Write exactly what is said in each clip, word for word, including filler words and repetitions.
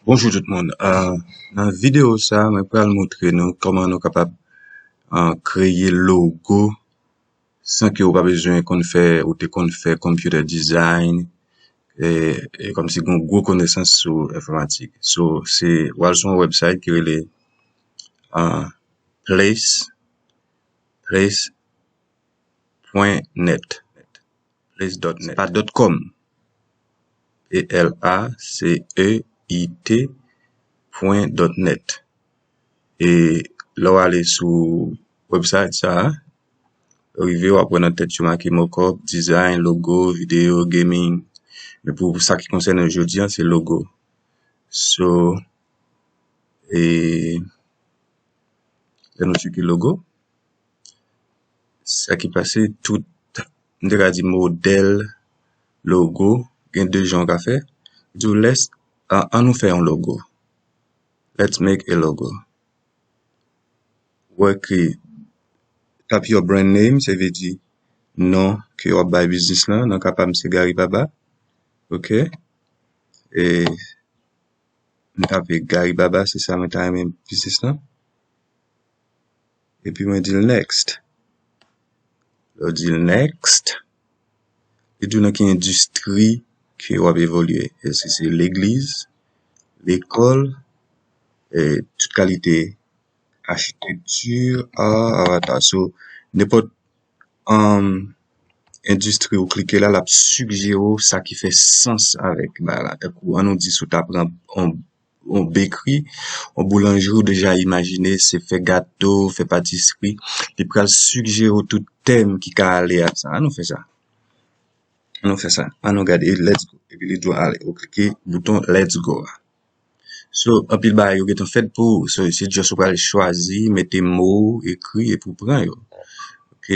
Bonjou tout moun. Uh, nan videyo sa, mwen pral montre nou kòman nou kapab uh, kreye logo san ke ou pa bezwen konn fè, ou te konn fè computer design, e, e kòmsi gen gwo konesans sou enfòmatik. So, se, w al sou yon website ki rele uh, place, place point net. Place dot net. Pa dot com. P L A C E I T point dot net. E lè w ale sou website sa a, rive w ap wè nan tèt yo make mockup, design, logo, video, gaming. Men pou sa ki konsène jodi a, se logo. So, e lè nou tcheke logo, sa ki pase, tout, m te ka di modèl logo, gen de jan w ka fè. Di w, let's, an, an nou fè yon logo. Let's make a logo. Wè ke tap your brand name, se vle di non ke w ap bay biznis lan. Nan ka pa m, se Gary Baba. Ok? E m tape Gary Baba, se sa mwen ta renmen biznis lan. Epi mwen di l next. Lè w di l next, li di w nan ki endistri ke w ap evolye. Èske se legliz, lekòl, e tout kalite achitekti, a, avata. So, nenpòt um, endistri ou klike la, l ap sigjere w sa ki fè sans avèk bagay la. Tankou, an nou di, si w ta pran yon, yon bekri, yon boulanjri, ou deja imajine se fè gato, fè patisri, li pral sigjere w tout tèm ki ka ale ak sa. An nou fè sa. An nou fè sa. An nou gade, let's go. Epi li di w ale, ou klike bouton let's go a. So, anpil bagay yo gentan fèt pou ou. So, se just ou pral chwazi, mete mo, ekri, epi w pran yo. Ok?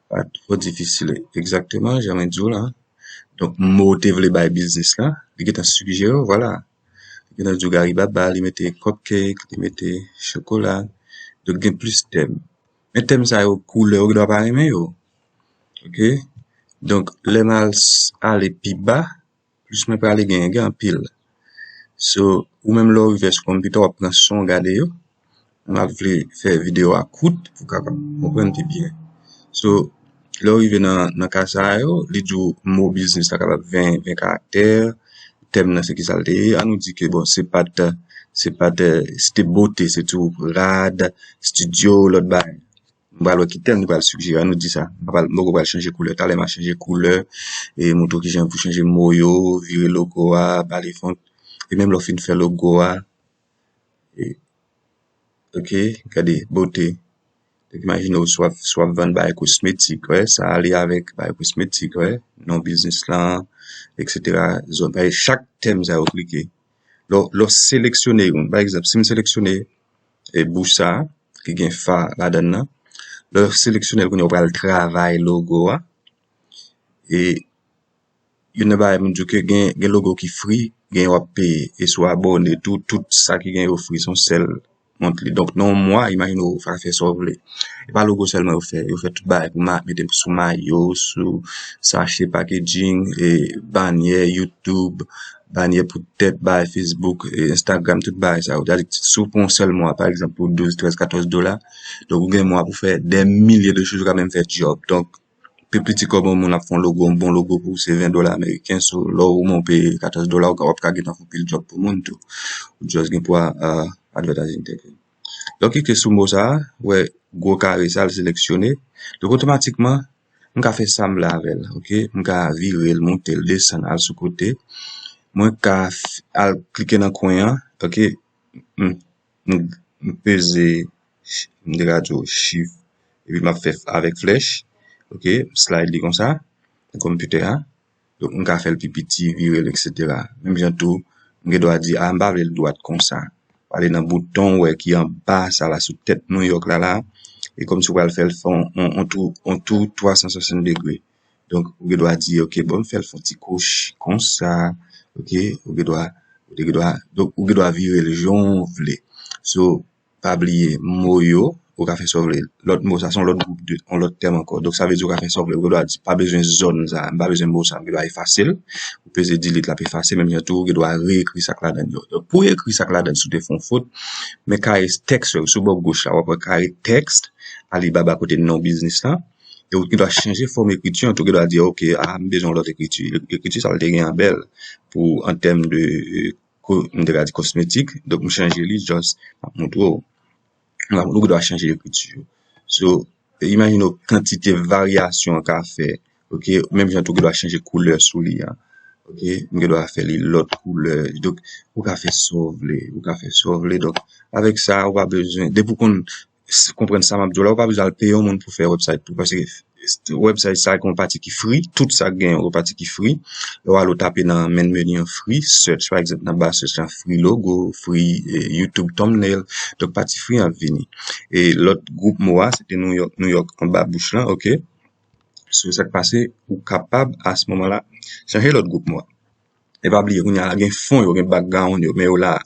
Pa twò difisil. Egzakteman, jan mwen di w la. Donk, mo w te vle bay biznis la, li gentan sigjere w, vwala. Li gentan di w Gary Baba, li mete cupcake, li mete chokola. Donk, gen plis tèm. Men tèm sa yo, koulè, ou gen dwa pa renmen yo. Ok? Donk, lè m al s-, ale pi ba, plis mwen prale genyen, gen anpil. So, ou menm lè w rive sou konpitè, w ap pran son, gade yo. M ap vle fè videyo a kout pou w kapab konprann pi byen. So, lè w rive nan, nan ka sa yo, li di w mo biznis la kapab ven, ven karaktè, tèm nan se ki sa l te ye. An nou di ke, bon, se pa t, se pa t, se te bote, se tou rad, studio, lòt bagay. M pral wè ki tèm li pral sigjere. An nou di sa. M pral, m poko pral chanje koulè. Talè m a chanje koulè. E montre w kijan pou chanje mo yo, vire logo a, ba li font. E menm lè w fin fè logo a. E, ok, gade, bote. Donk, imajine w si w ap, si w ap vann bagay kosmetik, wè, sa ale avèk bagay kosmetik, wè, non biznis lan, etsetera. Zòn, bagay, chak tèm sa yo klike. Lè w, lè w seleksyone youn, pa egzanp, si m seleksyone, e, bouch sa, ki gen fa ladan l nan. Lè w seleksyone l, kounye a w pral travay logo a. E youn nan bagay m di w ke gen, gen logo ki free, gen yo w ap peye. E si w abòne tou, tout sa ki gen yo free, se yon sèl monthly. Donk, nan yon mwa, imajine w ka fè sa w vle. E pa logo sèlman yo fè, yo fè tout bagay pou ma-, mete sou mayo, sou sachè, packaging, e banyè YouTube, banyè pou tèt, bagay Facebook, e Instagram, tout bagay sa yo. Sa vle di, si w pran yon sèl mwa, pa egzanp, pou douz, trèz, katòz dola, donk ou gen mwa pou fè dè milye de choz, ou ka menm fè djòb. Donk, pi piti kòb yon moun ap fè yon logo, yon bon logo pou ou, se ven dola ameriken, so, lè w menm w peye katòz dola, ou ka, w ap ka gentan fè yon pil djòb pou moun tou. Ou just gen pou a, a, advertising, tèk. Lè w klike sou mo sa a, w wè gwo kare sa a, l seleksyone. Donk, otomatikman, m ka fè sa m vle avè l, ok? M ka vire l, monte l, desann, al sou kote. Mwen ka f-, al klike nan kwen an, ok? M, m, m peze, m te ka di w shift, epi m ap fè avèk flèch, ok? M slide li konsa, nan konpitè a. Donk, m ka fè l pi piti, vire l, etsetera. Menm jan tou, m gen dwa di, a, m pa vle l dwat konsa. Pale nan bouton, w wè, ki anba sa la, sou tèt New York la, la. E kòmsi w pral fè l fè on, on, on tou, on tou twa san swasant degre. Donk, ou gen dwa di, ok, bon, m fè l fè on ti koch konsa, ok, ou gen dwa, ou gen dwa, donk, ou gen dwa vire l jan w vle. So, pa bliye mo yo, ou ka fè sa w vle. Lòt mo sa se yon lòt gwoup de, yon lòt tèm ankò. Donk sa vle di ou ka fè sa w vle. Ou gen dwa di pa bezwen zòn sa, m pa bezwen mo sa, m gen dwa efase l. Ou peze delete l ap efase, menm jan tou ou gen dwa reekri sa k ladan yo. Donk pou w ekri sa k ladan si w te fè yon fot, men kare tèks yo sou bò goch la, w ap wè kare tèks, Alibaba kote non biznis la. E ou gen dwa chanje fòm ekriti an tou, ou gen dwa di, ok, a, m bezwen yon lòt ekriti. Ekriti sa l te gen an bèl pou an tèm de, e, ko, m te ka di kosmetik. Donk m chanje li, just m ap montre w. M ap, ou gen dwa chanje ekriti yo. So, imajine w kantite varyasyon w ka fè. Ok, menm jan tou gen dwa chanje koulè sou li a. Ok, m gen dwa fè li lòt koulè. Donk ou ka fè sa w vle, ou ka fè sa w vle. Donk avèk sa ou pa bezwen, depi w konn s- konprann sa m ap di w la, ou pa bezwen al peye yon moun pou fè website pou, paske website sa gen yon pati ki free, tout sa gen yon pati ki free. Lè w al ou tape nan main menu an free, search pa egzanp nan ba search lan free logo, free eh, YouTube thumbnail. Donk pati free an ap vini. E lòt gwoup mo a, se te New York, New York anba bouch lan, ok. So sa k pase, ou kapab a se moman la chanje lòt gwoup mo a. E pa bliye kounye a la gen fon yo, gen background yo, men yo la,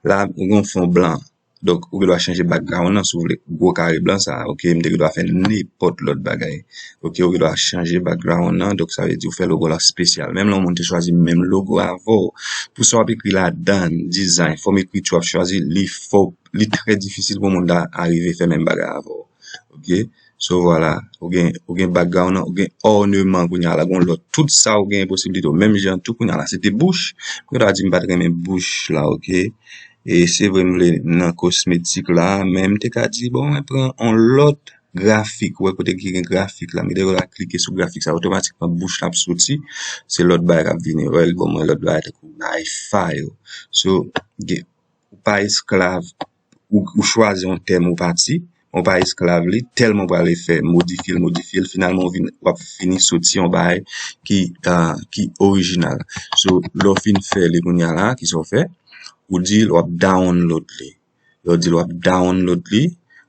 la ou gen yon fon blan. Donk ou gen dwa chanje background nan si w vle gwo kare blan sa, ok, m te gen dwa fè nenpòt lòt bagay. Ok, ou gen dwa chanje background nan, donk sa vle di ou fè logo la espesyal. Menm lè yon moun te chwazi menm logo avè w, pou sa w ap ekri ladan, design, fòm ekriti w ap chwazi, li fò, li trè difisil pou moun la arive fè menm bagay avè w. Ok, so vwala, ou gen, ou gen background nan, ou gen orneman kounye a la, gen lòt, tout sa ou gen posiblite, menm jan tou kounye a la, se te bouch, m gen dwa di m pa t renmen bouch la, ok. E se vre m vle nan kosmetik la, men m te ka di, bon, mwen pran yon lòt grafik, ou wè kote ki gen grafik la, m te ka klike sou grafik sa, otomatikman bouch la ap soti, se lòt bagay k ap vini, wè, bon, mwen lòt bagay tankou bagay file. So, gen, ou pa esklav, ou, ou chwazi yon tèm ou pati, ou pa esklav li, tèlman ou prale fè, modifye l, modifye l, finalman ou vin, w ap fini soti yon bagay ki, ah, ki orijinal. So, lè w fin fè li kounye a la, kisa w fè? Ou di l w ap download li. Lè w di l w ap download li,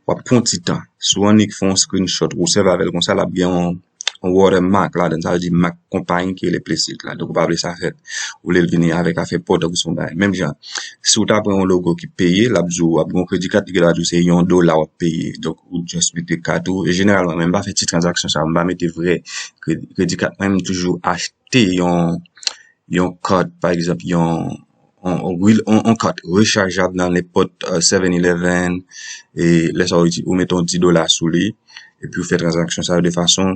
w ap pran ti tan. Si w annik fè yon screenshot, ou sèvi avè l konsa, l ap gen yon, yon watermark ladan, sa vle di mak konpayi ki rele Playseed la. Donk ou pa vle sa fèt. Ou vle l vini avèk afè pa w tankou se yon bagay. Menm jan, si w ta pran yon logo ki peye, l ap di w w ap gen yon kredi kat, li gen dwa di w se yon dola w ap peye. Donk ou just mete kat ou. E jeneralman, men m pa fè ti tranzaksyon sa, m pa mete vrè kredi, kredi kat mwen, m toujou achte yon, yon kat, pa egzanp, yon, yon, yon, yon, yon kat rechajab nan nenpòt eh, seven eleven, e lè sa w iti- ou mete yon dis dola sou li, epi ou fè tranzaksyon sa yo de fason,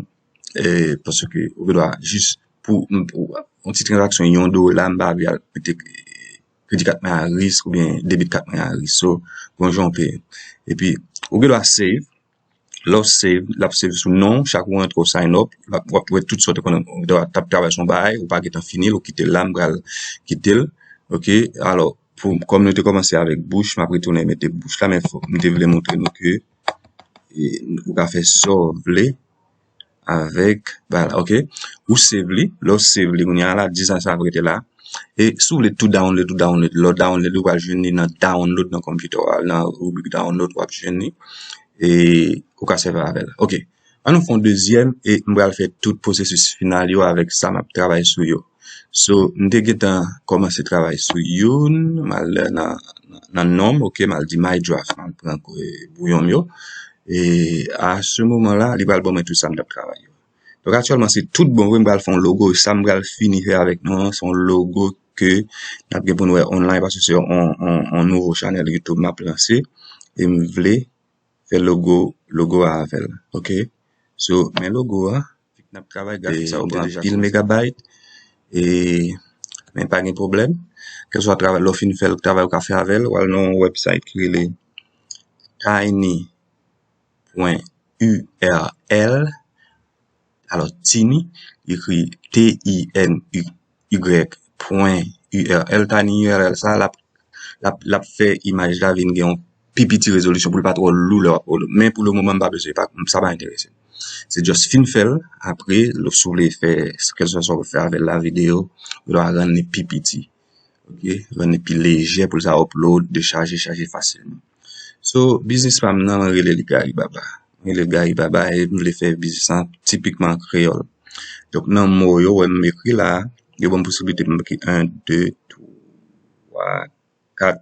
eh, paske ou gen dwa jis pou, pou yon ti tranzaksyon yon dola, m pa vle al mete kredi kat mwen a risk oubyen debit kat mwen a risk. So, gon jan w peye. Epi, ou gen dwa save, lè w save, l ap save sou non w, chak ou rantre w sign up, l ap, w ap wè tout sa w te konnen, w t ap travay sou yon bagay, ou pa gentan fini l, ou kite l la, m pral kite l. Ok, alò, pou, kòm nou te kòmanse avèk bouch, m ap retounen mete bouch la, men fò, m te vle montre nou ke e, ou ka fè sa w vle avèk bagay la, ok? Ou save li, lè w save li kounye a la, dis an sa ap rete la. E si w vle tou download, ou download. Lè w download, ou pral jwenn li nan download nan konpitè w a, nan ribrik download, w ap jwenn li. E ou ka sèvi avè l. Ok. An nou fè yon dezyèm e m pral fè tout pwosesis final yo avèk sa m ap travay sou yo. So, m te gentan kòmanse travay sou youn, m al nan, nan non m, ok, m al di My Draft, m al pran eh, bouyon m yo. E a se moman la, li pral ban mwen tout sa m t ap travay yo. Donk aktyèlman, se tout bon vre, m pral fè yon logo, e sa m pral fini fè avèk nou an, se yon logo ke n ap gen pou n wè online, paske se yon, yon, yon nouvo chanèl YouTube m ap lanse, e m vle fè logo, logo a avè l, ok? So, men logo a, fik n ap travay, grafik sa yo pran anpil megabayt, e, men pa gen pwoblèm. Kèlswa travay, lè w fin fè l, travay ou ka fè avè l, w al nan yon website ki rele tiny pwen url, alò, Tiny, ekri T I N Y pwen url, Tiny url sa, l ap, l ap, l ap fè imaj la vin gen yon pi piti rezolisyon pou l pa twò lou lè w ap upload. Men pou le moman, m pa bezwen, pa, sa pa enterese m. Se just fin fè l, apre, lè w si w vle fè, kèlswa sa w vle fè avè l la, videyo, ou dwa rann li pi piti. Ok, rann li pi lejè pou l sa upload, dechaje, chaje fasilman. So, biznis pa m nan, mwen rele li Gary Baba. Mwen rele Gary Baba e m vle fè biznis lan tipikman an kreyòl. Donk, nan mo yo, wè m ekri la, yo ban m posiblite pou m ekri en, de, twa, kat,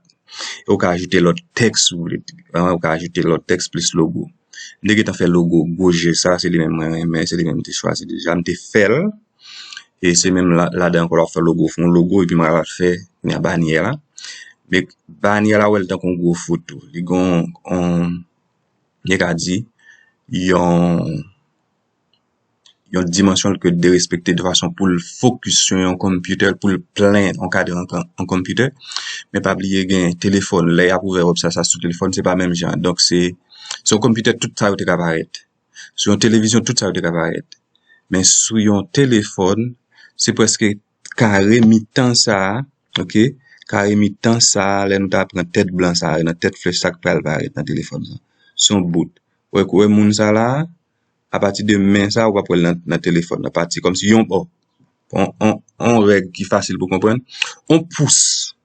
E ou ka ajoute lòt tèks si w vle. Ou ka ajoute lòt tèks plis logo. M te gentan fè logo gwo je sa, se li menm mwen renmen, se li menm m te chwazi deja. M te fè l. E se menm la, ladan ankò, l ap fè logo, fè yon logo, epi m al fè kounye a banyè la. Men banyè la, ou wè l tankou yon gwo foto. Li gen yon, yon, mwen ka di, yon, yon dimansyon ke derespekte de fason pou l fokis sou yon konpitè, pou l plen yon kad an, an konpitè. Men pa bliye gen telefòn. Lè y ap ouvè website sa sou telefòn, se pa menm jan. Donk, se, sou yon konpitè, tout sa yo te ka parèt. Sou yon televizyon, tout sa yo te ka parèt. Men sou yon telefòn, se prèske kare mitan sa a, ok? Kare mitan sa a, lè nou ta pran tèt blan sa a, nan tèt flèch sa k pral parèt nan telefòn sa. Se yon bout. Ou wè, ou wè moun sa la, apati de men sa, ou p ap wè l nan, nan telefòn nan. Pati kòmsi yon, bon, on, on, on règ ki fasil pou konprann. On pous.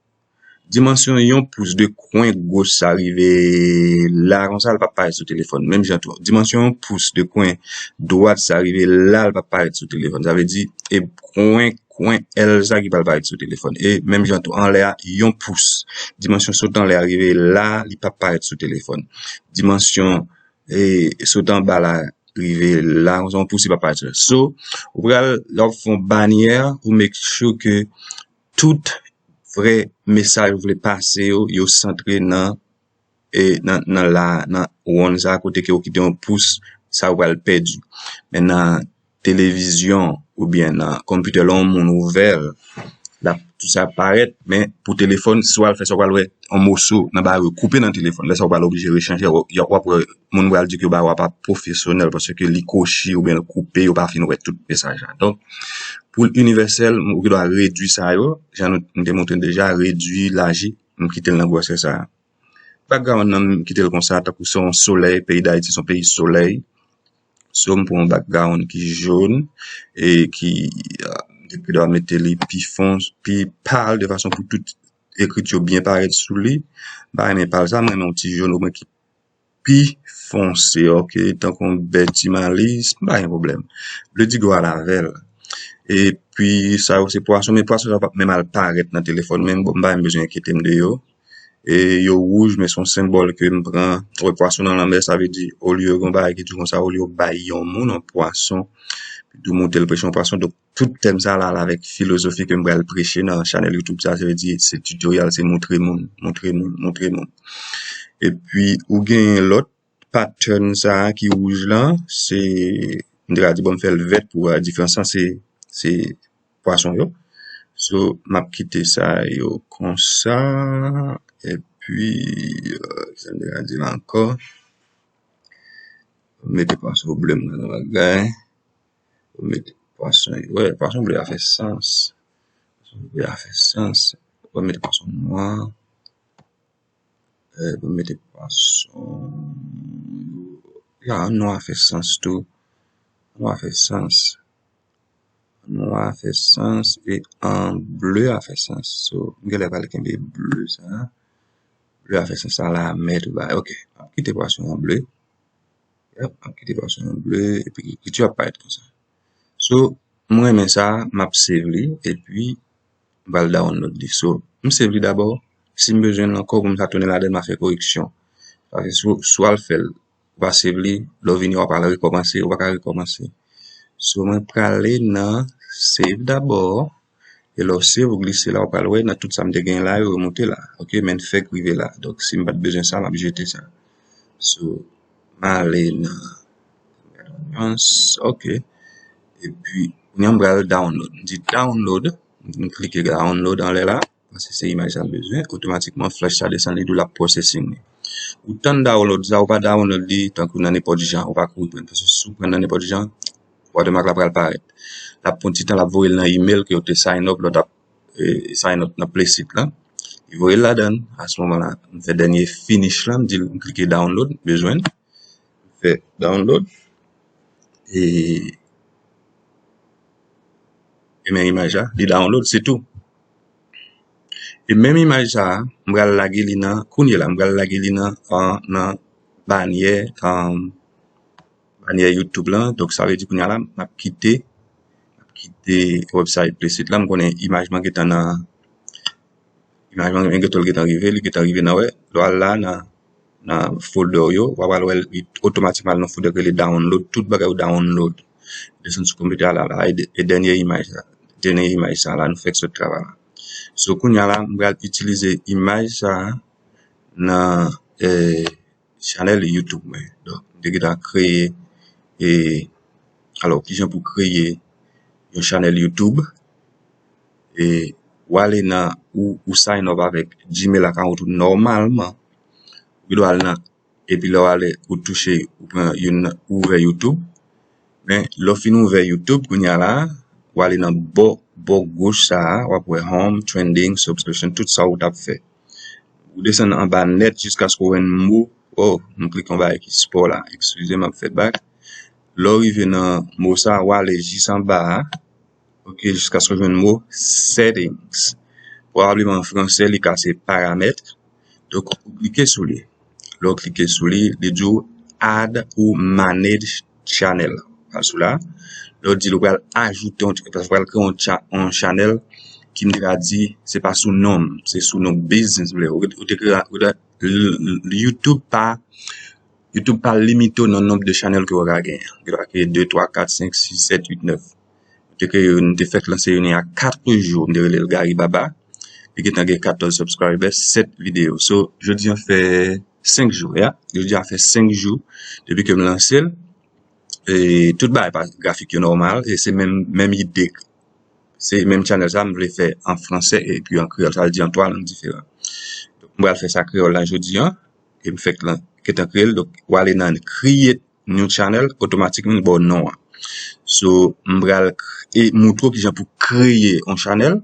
Dimansyon yon pous de kwen goch sa rive la, konsa, l p ap parèt sou telefòn. Menm jan tou. Dimansyon yon pous de kwen dwat sa rive la, l p ap parèt sou telefòn. Sa vle di, e kwen, kwen L sa ki pral parèt sou telefòn. E menm jan tou, anlè a, yon pous. Dimansyon sot anlè a rive la, li p ap parèt sou telefòn. Dimansyon, e, sot anba la, rive la, konsa, yon pous, li p ap parèt sou telefòn. So, ou pral, lè w ap fè yon banyè, ou make sure ke tout vrè mesaj ou vle pase yo, yo santre nan, e, nan, nan la, nan wonn sa, kote ke ou kite yon pous, sa ou pral pèdi. Men nan televizyon oubyen nan konpitè, lè yon moun ouvè l, l ap, tout sa ap parèt, men pou telefòn, si w al fè sa, w pral wè yon moso nan bagay yo koupe nan telefòn. Lè sa, w pral oblije rechanje, w, w ap wè moun pral di ke bagay yo pa pwofesyonèl paske li kwochi oubyen l koupe, yo pa fin wè tout mesaj la. Donk, pou l inivèsèl, ou gen dwa redui sa yo, jan nou, m te montre n deja, redui, laji, m kite l nan gwosè sa a. Background nan, m kite l konsa, tankou se yon solèy, peyi Dayiti se yon peyi solèy. So, m pran yon background ki jòn e ki, ah, m te dwa mete li pi fon, pi pal, de fason pou tout ekriti yo byen parèt sou li. M pa renmen pal sa, m renmen yon ti jòn omwen ki pi fonse, ok, tankou yon bèt ti malis, m pa gen pwoblèm. Ble di gwa lavèl. Epi, sa yo se pwason, men pwason sa yo p ap menm al parèt nan telefòn, men bon, m pa menm bezwen enkyete m de yo. E yo wouj, men se yon senbòl ke m pran. Wè, pwason nan lanmè, sa vle di, olye yon bagay ki di konsa, olye yo bay yon moun yon pwason, epi tou monte l preche yon pwason. Donk, tout tèm sa la, la avèk filozofi ke m pral preche nan chanèl YouTube sa, sa vle di, se tutorial, se montre moun, montre moun, montre moun. Epi, ou gen lòt pattern sa a ki wouj la, se, m te ka di, bon, m fè l vèt pou, a, diferans lan, se, se pwason yo. So, m ap kite sa yo konsa, epi, euh, sa m te ka di la ankò? Mete pwason ble m nan bagay. Mete pwason, wè, pwason ble a fè sans. Pwason ble a fè sans. Wè, mete pwason nwa. Eh, pou mete pwason. Ya, nwa a fè sans tou. Nwa a fè sans. Nwa a fè sans e an ble a fè sans. So, m genlè pral kenbe ble sa. Ble a fè sans sa la, mèt ou ba. Ok, m ap kite pwason an ble. Yep, m ap kite pwason an ble, epi ki, ki ap parèt konsa. So, m renmen sa, m ap save li, epi m pral download li. So, m save li dabò. Si m bezwen l ankò pou m sa tounen ladan l, m a fè koreksyon. Paske si, si w al fè l, ou pa save li, lè w vini, w ap al rekòmanse, ou pa ka rekòmanse. So, mwen prale nan save dabò. E lè w save, ou glise la, ou pral wè nan tout sa m te genyen la, yo remonte la. Ok, men fèk rive la. Donk, si m pa t bezwen sa, m ap jete sa. So, m ale nan, ok. Epi, kounye a m pral download. M di download, m klike download anlè la, paske se imaj sa m bezwen. Otomatikman, flèch sa desann, li di w l ap processing li. Ou tann download sa, ou pa download li tankou nan nenpòt jan, ou pa kouri pran l. Paske si w pran l nan nenpòt jan, watermark la pral parèt. L ap pran ti tan, l ap voye l nan email ke w te sign up lè w t ap, eh, sign up nan Placeit la. Li voye l ladan l. A se moman la, m fè dènye finish la, m di l, m klike download, bezwen l. M fè download. E, e men imaj la, li download, se tou. E menm imaj sa a, m pral lage li nan, kounye la, m pral lage li nan, an, nan banyè, an, banyè YouTube lan. Donk, sa vle di kounye a la, m ap kite, m ap kite website Placeit la. M konnen imaj mwen gentan nan, Imaj lan, men gen tan l gentan rive, li gentan rive nan, wè, lè w al la, nan, nan folder w yo, w a pral wè l otomatikman al nan folder ki rele download, tout bagay ou download. Desann sou konpitè a la, la, e, e dènye imaj la, dènye imaj sa la, nou fèk sot travay la. So, kounye a la, m pral itilize imaj sa a nan, eh, chanèl YouTube mwen. Donk, m te gentan kreye, e, alò, kijan pou kreye yon chanèl YouTube. E, w ale nan, ou, ou sign up avèk Gmail account ou nòmalman. Ou dwe al nan, epi lè w ale, ou touche, ou pran youn, ou ouvè YouTube. Men, lè w fin ouvè YouTube, kounye a la, w ale nan bò, bò goch sa a, w ap wè home, trending, subscription, tout sa ou t ap fè. Ou desann anba nèt jiskaske w jwenn mo, oh, m klike yon bagay ki spò la, eskize m, m ap fè bak. Lè w rive nan mo sa a, w ale jis anba a, ok, jiskaske w jwenn mo settings. Pwobableman an fransè, li ka se paramèt. Donk, ou klike sou li. Lè w klike sou li, li di w add ou manage channel. Al sou la. Lè w di l ou pral ajoute yon, ou pral kreye yon cha-, yon chanèl ki m te ka di, se pa sou non m, se sou non business m vle. Ou, ou te kreye, ou te, l-, l-, YouTube pa, YouTube pa limite w nan nonb de chanèl ke w ka genyen. Ou te ka kreye de, twa, kat, senk, sis, sèt, uit, nèf. M te kreye youn, m te fèk lanse youn il y a quatre jours, m te rele l Gary Baba. Li gentan gen katòz subscribers, sèt videyo. So, jodi a fè senk jou, ya. Jodi a fè senk jou depi ke m lanse l. E tout bagay pa grafik yo nòmal, e se menm, menm ide. Se menm channel sa, m vle fè an fransè epi an kreyòl, sa vle di an twa lang diferan. M pral fè sa kreyòl la jodi a, e m fèk lan, gentan kreye l, donk, w ale nan create new channel, otomatikman, li ba w non an. So, m pral k-, e moutre w kijan pou kreye yon chanèl,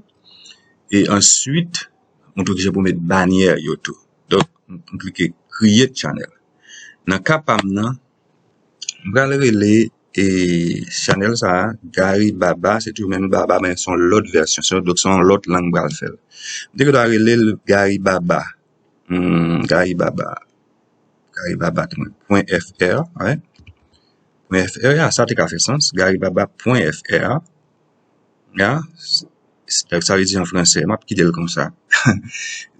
e answit, moutre w kijan pou met banyè yo tou. Donk, m, m klike create channel. Nan ka pa m nan, m pral rele, e, chanèl sa a, Gary Baba, se toujou menm Baba, men se yon lòt vèsyon, se, donk se yon lòt lang m pral fè l. M te dwe rele l Gary Baba. Hmm, Gary Baba. Gary Baba, point F R, wè. Point F R, ya, sa te ka fè sans. Gary Baba point F R. Ya, s-, s-, sa vle di an fransè, m ap kite l konsa.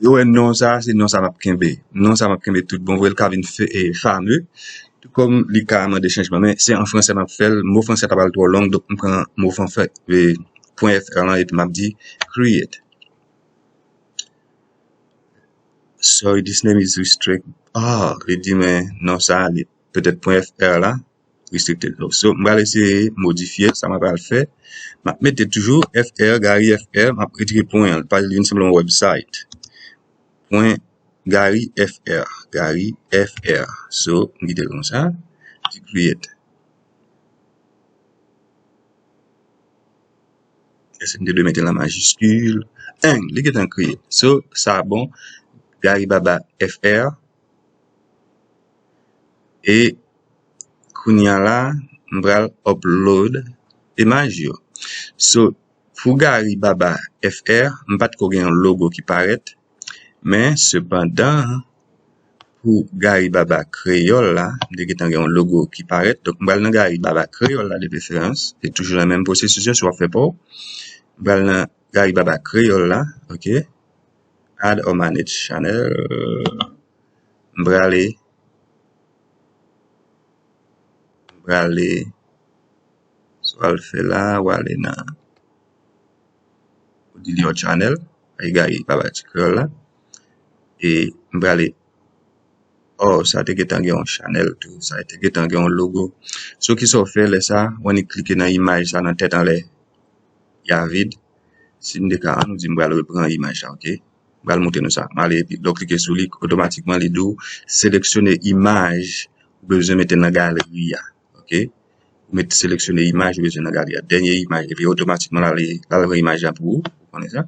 Yo wè non sa, se non sa m ap kenbe. Non sa m ap kenbe tout bon vre, l ka vin fe-, e, fame. Tou kòm li ka mande chanjman, men se an fransè m ap fè l. Mo fransè ta pral twò long, donk m pran mo fransè, e, point F R lan, epi m ap di create. Sorry, this name is restrict. Ah, li di men non sa, li petèt point F R la, restricted. So, m pral eseye modifye sa m pral fè. M ap mete toujou F R, Gary F R, m ap retire pwen an, pa li vin sanble yon website. Pwen Gary F R, Gary F R. So, m kite l konsa, di create. Èske m te dwe mete l an majiskil? Eng, li gentan kreye. So, sa bon. Gary Baba F R. E kounye a la, m pral upload imaj yo. So, pou Gary Baba F R, m pa t ko gen yon logo ki parèt. Men, sepandan, pou Gary Baba Kreyòl la, m te gentan gen yon logo ki parèt. Donk, m pral nan Gary Baba Kreyòl la de preferans. E toujou nan menm pwosesis yo, si w ap fè pa w. M pral nan Gary Baba Kreyòl la, ok. Add or manage channel. M prale, m prale, sa w al fè la, w ale nan, ou di li yon channel, Gary Baba Ti Kreyòl la. E m prale, oh, sa te gentan gen yon chanèl tou, sa te gentan gen yon logo. So, kisa w fè lè sa, w annik klike nan imaj sa nan tèt anlè, y a vide. Si m te ka, ann nou di m pral repran imaj sa, ok? M pral montre nou sa. M ale epi lè w klike sou li, otomatikman li di w seleksyone imaj ou bezwen mete nan galeri a, ok? Ou met seleksyone imaj ou bezwen nan galeri a. Dènye imaj, epi otomatikman l al, l al pran imaj la pou ou, ou konnen sa.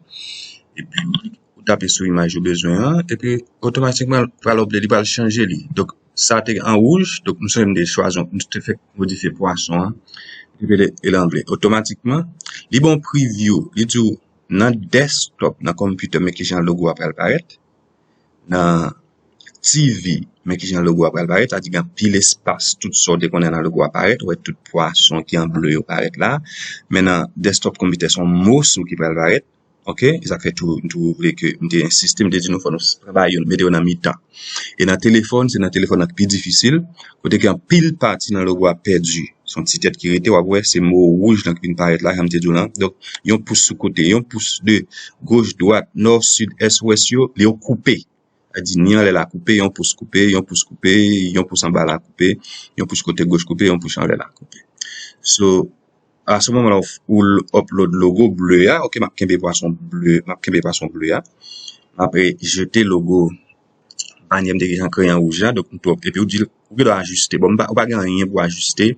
Epi ou tape sou imaj ou bezwen an, epi otomatikman l pral update, li pral chanje li. Donk, sa te an wouj, donk m sonje m te chwazi, m te fèk modifye pwason an, epi e l an ble. Otomatikman, li ba w preview, li di w nan desktop, nan konpitè, men kijan logo a pral parèt, nan T V, men kijan logo a pral parèt, sa di gen anpil espas, tout sa w te konnen nan logo a parèt, ou wè tout pwason ki an ble yo parèt la, men nan desktop konpitè, se yon moso ki pral parèt, Ok, e sa k fè tou, tou vle ke m te ensiste, m te di nou fò nou pran bagay yo, mete yo nan mitan. E nan telefòn, se nan telefòn nan ki pi difisil, kote ke anpil pati nan logo a pèdi. Se yon ti tèt ki rete, w ap wè, se mo wouj lan ki vin parèt la, jan m te di w lan. Donk, yon pous sou kote, yon pous de goch, dwat, nò, sid, ès, wès yo, li yo koupe. Sa di ni anlè la koupe, yon pous koupe, yon pous koupe, yon pous anba la koupe, yon pous kote goch koupe, yon pous anlè la koupe. So, a se moman la ou, ou upload logo ble a, ok, m ap kenbe pwason ble, m ap kenbe pwason ble a. M ap jete logo banyè m te gentan kreye an wouj la, donk m tou, epi ou di l, ou gen dwa ajiste. Bon, m pa, ou pa gen anyen pou ajiste.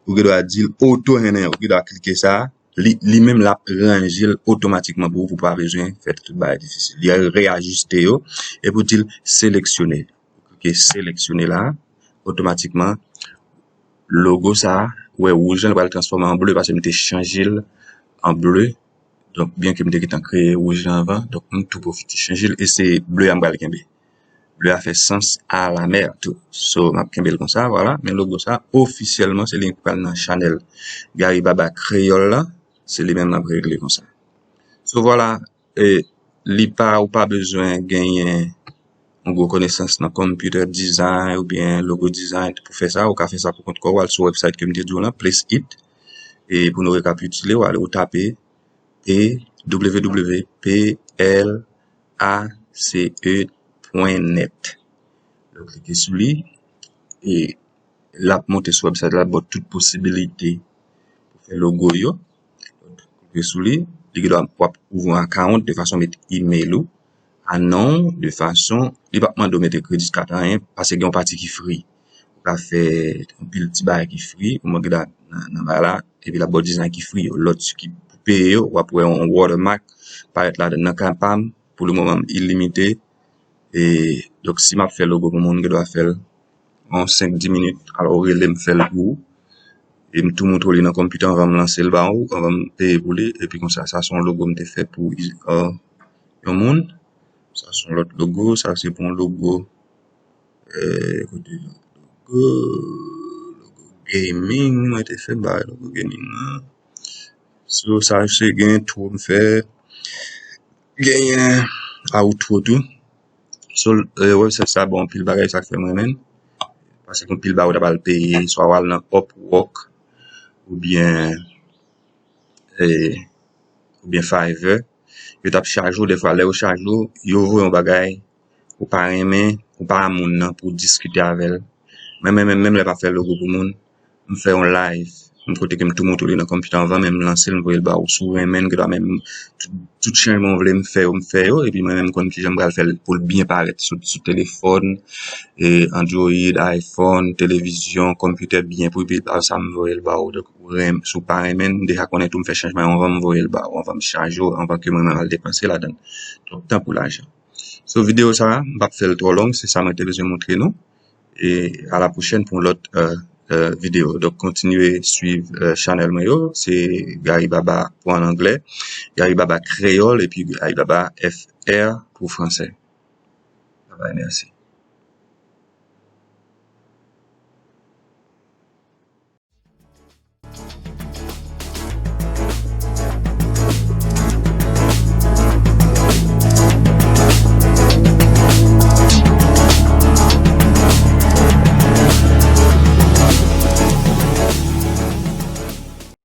Ou gen dwa di l oto, hen, hen, ou gen dwa klike sa, li, li menm l ap ranje l otomatikman pou ou, pou w pa bezwen fè tout bagay difisil. Li reyajiste yo, epi w di l seleksyone. Ou klike seleksyone la, otomatikman, logo sa, ou wè wouj lan, li pral transfòme an ble, paske m te chanje l an ble. Donk, byen ke m te gentan kreye wouj lan anvan, donk, m tou pwofite chanje l, e se ble a m pral kenbe. Ble a fè sans a la mè tou. So, m ap kenbe l konsa, vwala. Men logo sa, ofisyèlman, se li ki pral nan chanèl Gary Baba Kreyòl la. Se li menm m ap regle konsa. So, vwala, e, li pa, ou pa bezwen genyen yon gwo konesans nan computer design oubyen logo design pou fè sa. Ou ka fè sa pou kont kò w, al sou website ke m te di w lan, Place It. E pou nou rekapitile, w ale, ou tape e w w w p l a c e pwen nèt. Lè w klike sou li, e l ap monte sou website la, l ap ba w tout posibilite pou fè logo yo. Klike sou li, li gen dwa w ap ouvri yon account de fason met email ou, a non w, de fason, li p ap mande w mete credit card anyen, paske gen yon pati ki free. Ou ka fè anpil ti bagay ki free, ou mwen gen nan, nan, nan bagay la, epi l ap ba w design ki free yo. Lòt ki pou peye yo, w ap wè yon watermark parèt ladan nan ka pa m, pou le moman m ilimite. E, donk, si m ap fè logo pou moun, m gen dwa fè l an senk, dis minit, alò ou rele m fè l pou ou. E m tou montre w li nan konpitè anvan m lanse l ba ou, anvan m peye pou li. Epi konsa, sa se yon logo m te fè pou, euh, yon moun. Sa se yon lòt logo, sa se pou yon logo, euh, kote logo, logo gaming, mwen te fè bay logo gaming lan. So, sa se gen tou m fè, genyen outro tou. So, euh, website sa bon anpil bagay, sa k fè m renmen l. Paske anpil bagay ou ta pral peye, swa w al nan Upwork, oubyen, eh, oubyen Fiverr. Yo t ap chaje w, defwa lè yo chaje w, yo voye yon bagay, ou pa renmen, ou pa a moun nan pou w diskite avè l. Mwen menm, menm, menm lè m ap fè logo pou moun, m fè yon live, m kote ke m tou montre w li nan konpitè anvan menm m lanse l, m voye l ba ou. Si w renmen l, gen dwa menm tout, tout chanjman w vle m fè yo, m fè yo, epi mwen menm m konn kijan m pral fè l pou l byen parèt sou, sou telefòn, e Android, iPhone, televizyon, konpitè byen pou l, epi sa m voye l ba ou. Donk, ou renm-, si w pa renmen l, m deja konnen tou m fè chanjman yo anvan m voye l ba ou, anvan m chaje w, anvan ke mwen menm al depanse ladan l twòp tan pou lajan. So, videyo sa a, m p ap fè l twò long, se sa mwen te bezwen montre nou. E a la pwochèn pou yon lòt, euh, euh, videyo. Donk, kontinye swiv, euh, chanèl mwen yo. Se Gary Baba pou an anglè, Gary Baba kreyòl, epi Gary Baba F R pou fransè. Babay, mèsi.